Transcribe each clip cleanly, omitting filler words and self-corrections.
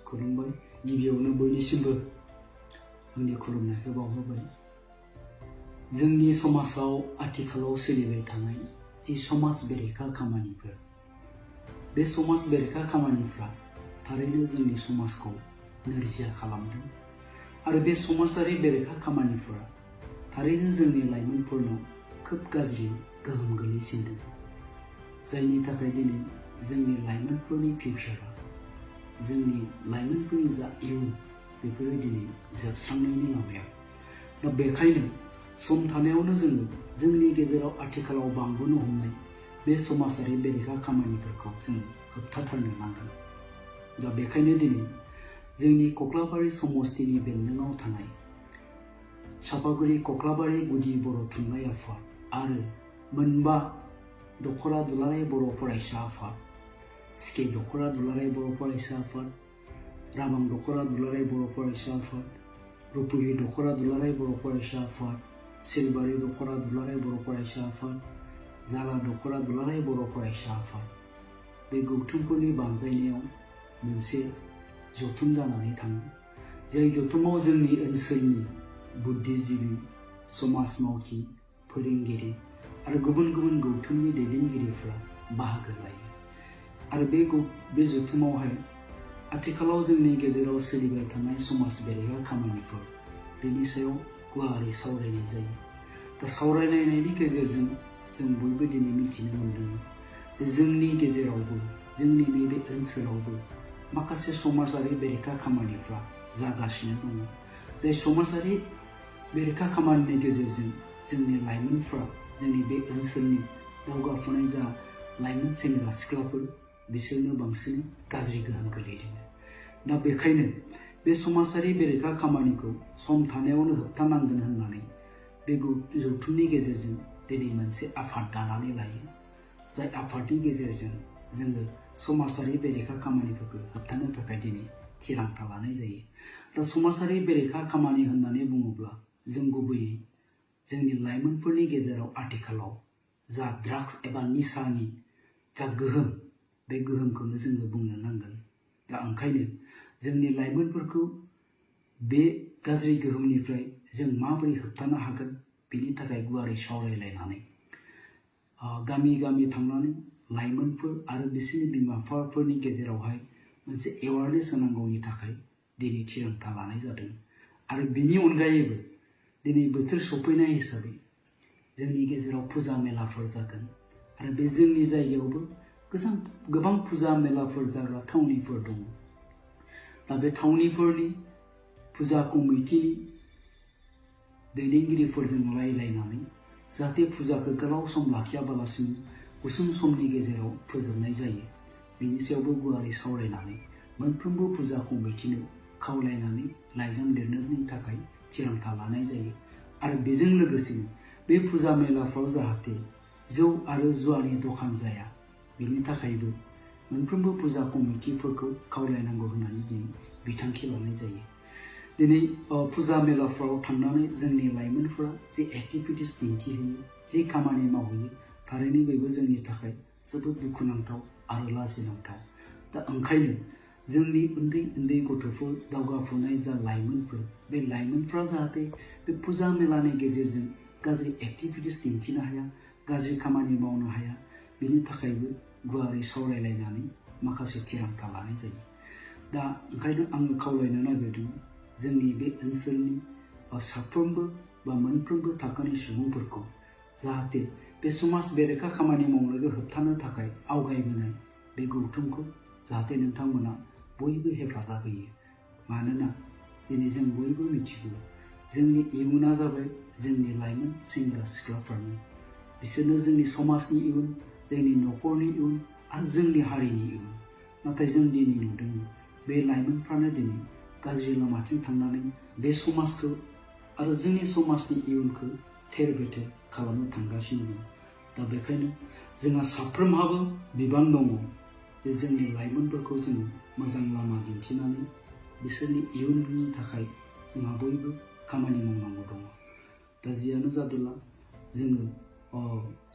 खुलुमबाय गिबियावनो बयनिसिमबो आंनि खुलुमनायखौ बावहरबाय। जोंनि समाजाव आथिखालाव सोलिबाय थानाय जि समाज बेरेखा खामानिफोर, बे समाज बेरेखा खामानिफ्रा थारैनो जोंनि समाजखौ नोरजिया खालामदों आरो बे समाजारि बेरेखा खामानिफोरा थारैनो जोंनि लाइमोनफोरनाव खोब गाज्रि गोहोम गोलैसिनदों, जायनि थाखाय दिनै जोंनि लाइमोनफोरनि फिउचारा, जोंनि लाइमोनफोरनि जा इयुन, बेफोरो दिनै जोबस्रांनायनि लामायाव। दा बेखायनो सम थानायावनो जोङो जोंनि गेजेराव आथिखालाव बांबोनो हमनाय बे समाजारि बेरेखा खामानिफोरखौ जोङो होबथाथारनो नांगोन। दा बेखायनो दिनै जोंनि कक्लाबारि समस्तिनि बेन्दोङाव थानाय चापागुरि कक्लाबारि गुदि बर' थुनलाइ आफाद आरो मोनबा दख'रा दुलाराय बर' फरायसा आफाद, सिके दख'रा दुलाराय बर' फरायसा आफाद, राबां दख'रा दुलाराय बर' फरायसा आफाद, रुपुहि दख'रा दुलाराय बर' फरायसा आफाद, सिलबारि दख'रा दुलाराय बर' फरायसा आफाद, जाला दख'रा दुलाराय बर' फरायसा आफाद, बे गौथुमफोरनि बानजायनायाव मोनसे जथुम जानानै थाङो। जाय जथुमाव जोंनि ओनसोलनि बुद्धिजीबि, समाज मावथि, फोरोंगिरि आरो गुबुन गुबुन गौथुमनि दैदेनगिरिफोरा बाहागो लायो। आरो बे जथुमावहाय आथिखालाव जोंनि गेजेराव सोलिबाय थानाय समाज बेरेखा खामानिफोर, बेनि सायाव गुवारै सावरायनाय जायो। दा सावरायलायनायनि गेजेरजों जों बयबो दिनै मिथिनो मोन्दों जोंनि गेजेरावबो, जोंनि नैबे ओनसोलावबो माखासे समाजारि बेरेखा खामानिफ्रा जागासिनो दङ। जाय समाजारि बेरेखा खामानिनि गेजेरजों जोंनि लाइमोनफ्रा, जोंनि बे ओनसोलनि दावगाफुनाय जा लाइमोन सेंग्रा सिख्लाफोर, बिसोरनो बांसिन गाज्रि गोहोम गोलैदों। दा बेखायनो बे समाजारि बेरेखा खामानिखौ सम थानायावनो होबथानांगोन होननानै बे जथुमनि गेजेरजों दिनै मोनसे आफाद दानानै लायो। जाय आफादनि गेजेरजों जोङो समाजारि बेरेखा खामानिफोरखौ होबथानो थाखाय दिनै थिरांथा लानाय जायो। दा समाजारि बेरेखा खामानि होननानै बुङोब्ला जों गुबैयै जोंनि लाइमोनफोरनि गेजेराव आथिखालाव जा ड्राग्स एबा निसानि जा गोहोम, बे गोहोमखौनो जोङो बुंनो नांगोन। दा ओंखायनो जोंनि लाइमोनफोरखौ बे गाज्रि गोहोमनिफ्राय जों माबोरै होबथानो हागोन, बेनि थाखाय गुवारै सावरायलायनानै गामि गामि थांनानै लाइमोनफोर आरो बिसोरनि बिमा बिफाफोरनि गेजेरावहाय मोनसे एवारनेस होनांगौनि थाखाय दिनै थिरांथा लानाय जादों। आरो बिनि अनगायैबो दिनै बोथोर सफैनाय हिसाबै जोंनि गेजेराव फुजा मेलाफोर जागोन आरो बे जोंनि जायगायावबो गोबां फुजा मेलाफोर जाग्रा थावनिफोर दङ। दा बे थावनिफोरनि फुजा कमिटिनि दैदेनगिरिफोरजों रायलायनानै जाहाथे फुजाखौ गोलाव सम लाखियाबालासिनो गुसुं समनि गेजेराव फोजोबनाय जायो, बेनि सायावबो गुवारै सावरायनानै मोनफ्रोमबो फुजा कमिटिनो खावलायनानै लाइजाम लिरनायनि थाखाय थिरांथा लानाय जायो। आरो बेजों लोगोसेनो बे फुजा मेलाफ्राव जाहाथे जौ आरो जुवानि दखान जाया, बेनि थाखायबो मोनफ्रोमबो फुजा कमिटिफोरखौ खावलायनांगौ होननानै दिनै बिथांखि लानाय जायो। दिनै फुजा मेलाफ्राव थांनानै जोंनि लाइमोनफोरा जि एक्टिभिटिस दिन्थिहैयो, जि खामानि मावहैयो, थारैनो बेबो जोंनि थाखाय जोबोद दुखुनांथाव आरो लाजिनांथाव। दा ओंखायनो जोंनि उन्दै उन्दै गथ'फोर, दावगाफुनाय जा लाइमोनफोर, बे लाइमोनफ्रा जाहाथे बे फुजा मेलानि गेजेरजों गाज्रि एक्टिभिटिस दिन्थिनो हाया, गाज्रि खामानि मावनो हाया, बेनि थाखायबो गुवारै सावरायलायनानै माखासे थिरांथा लानाय जायो। दा ओंखायनो आङो खावलायनो नागिरदों जोंनि बे ओनसोलनि साफ्रोमबो बा मोनफ्रोमबो थाखोनि सुबुंफोरखौ जाहाथे बे समाज बेरेखा खामानि मावनायखौ होबथानो थाखाय आवगायबोनाय बे गौथुमखौ जाहाथे नोंथांमोना बयबो हेफाजाब होयो। मानोना दिनै जों बयबो मिथिगौ जोंनि इयुना जाबाय जोंनि लाइमोन सेंग्रा सिख्लाफोरनि। बिसोरनो जोंनि समाजनि इयुन, जोंनि न'खरनि इयुन आरो जोंनि हारिनि इयुन। नाथाय जों दिनै नुदों बे लाइमोनफ्रानो दिनै गाज्रि लामाथिं थांनानै बे समाजखौ आरो जोंनि समाजनि इयुनखौ थेर बेथेर खालामनो थांगासिनो दं। दा बेखायनो जोंहा साफ्रोमहाबो बिबान दङ जे जोंनि लाइमोनफोरखौ जोङो मोजां लामा दिन्थिनानै बिसोरनि इयुननि थाखाय जोंहा बयबो खामानि मावनांगौ दङ। दा जियानो जादोला जोङो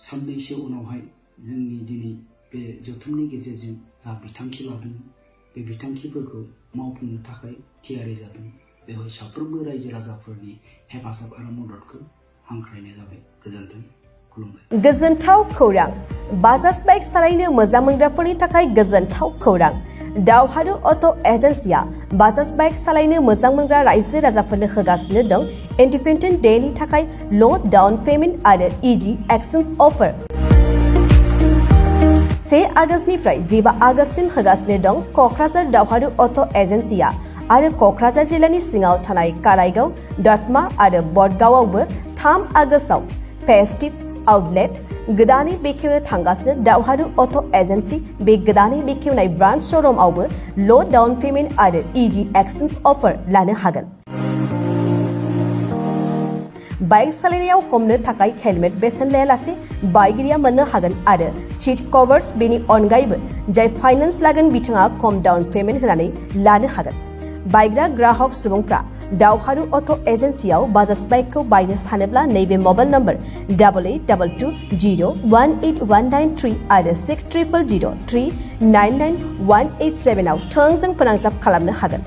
साननैसो उनावहाय जोंनि दिनै बे जथुमनि गेजेरजों जा बिथांखि लादों बे बिथांखिफोरखौ मावफुंनो थाखाय थियारि जादों। बेवहाय साफ्रोमबो रायजो राजाफोरनि हेफाजाब आरो मददखौ हांख्रायनाय जाबाय। गोजोन्थों, खुलुमबाय। गोजोनथाव खौरां। बाजाज बाइक सालायनो मोजां मोनग्राफोरनि थाखाय गोजोनथाव खौरां। दावहारु अट' एजेन्सिया बाजाज बाइक सालायनो मोजां मोनग्रा रायजो राजाफोरनो होगासिनो दं इन्डिपेन्डेन्ट डेनि थाखाय ल' डाउन पेमेन्ट आरो इजि एक्सचेन्ज अफार। 1 आगस्तनिफ्राय 15 आगस्तसिम होगासिनो दं क'क्राझार दावहारु अट' एजेन्सिया आरो क'क्राझार जिल्लानि सिङाव थानाय काराइगाव, दतमा आरो बडगावआवबो 3 आगस्टआव फेस्टिभ आउटलेट गोदानै बेखेवनो थांगासिनो दावहारु अट' एजेन्सि। बे गोदानै बेखेवनाय ब्रान्च श'रुमआवबो ल' डाउन पेमेन्ट आरो इजि एक्सचेन्ज अफार लानो हागोन। बाइक सालायनायाव हमनो थाखाय हेलमेट बेसेन लायालासे बाइगिरिया मोननो हागोन आरो सीट कभार्स। बेनि अनगायैबो जाय फाइनेन्स लागोन बिथाङा खम डाउन पेमेन्ट होनानै लानो हागोन। बायग्रा ग्राहक सुबुंफ्रा दावहारु अट' एजेन्सियाव बाजाज बाइकखौ बायनो सानोब्ला नैबे मबाइल नम्बर 8822018193 आरो 600003991187 आव थोंजों फोनांजाब खालामनो हागोन।